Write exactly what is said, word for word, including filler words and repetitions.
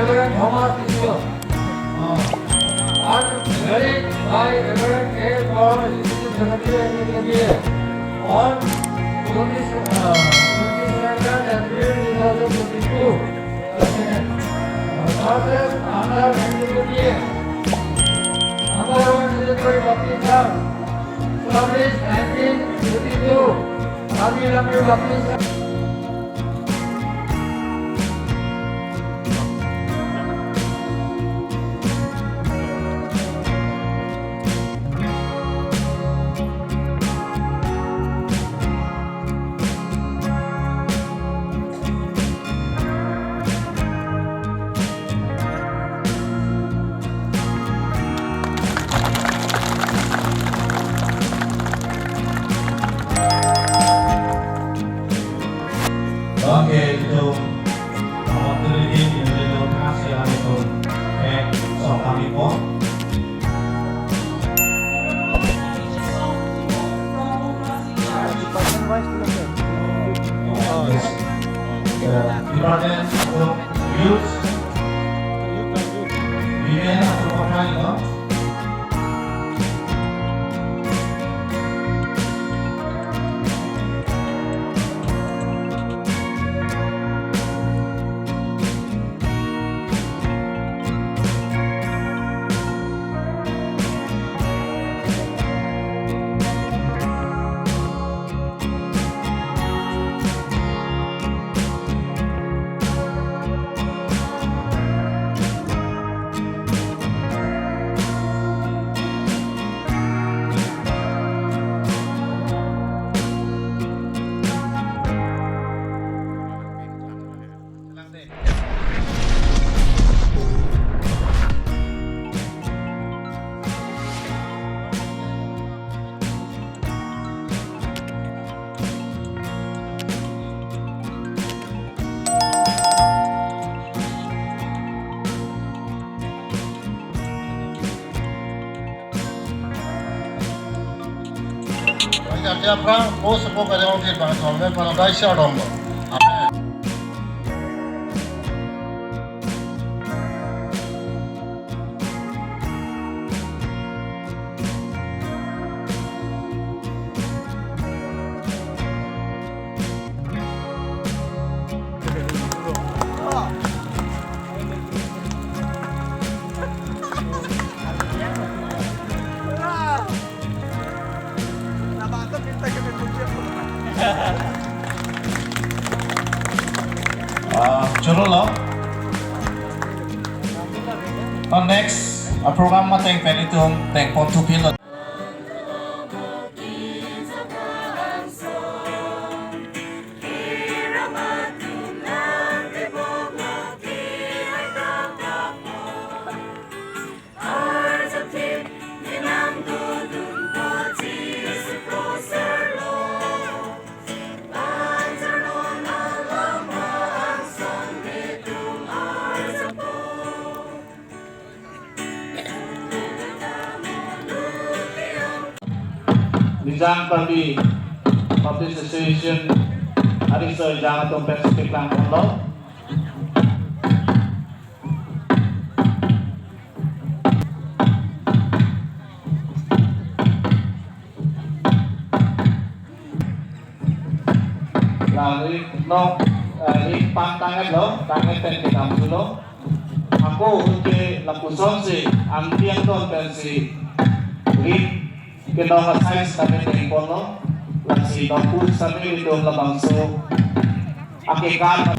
Reverend Thomas Isio. Uh, and married by Reverend K. Paul, Executive Secretary, N L K B A, on twenty, uh, twenty-second April two thousand twenty-two. Uh, Pastor under N L K B A. Number one Military Baptist Church, established nineteen thirty-two, Kami Lamri Baptist Church. Okay, so, uh, so kami po. Yes. Uh, Department of Youth, Women of Pakai, no? Aphrang po sepo kajong tin bang tong le paradise adom lo. Amen. Ah, choro lo. Oh, next, a program ma teng pen itum teng pon thupilo. Nijang Karbi Baptist Association ariso ejang atum pen si keklang ponlo. Lari no, eh, ring pang tanget lo, tanget pen kedam dolo. Ako ahut ke lapuson si angti angton pen si ring kenong a-size kami teng ponlo. Lasi bangphu sami itum labangso akekam.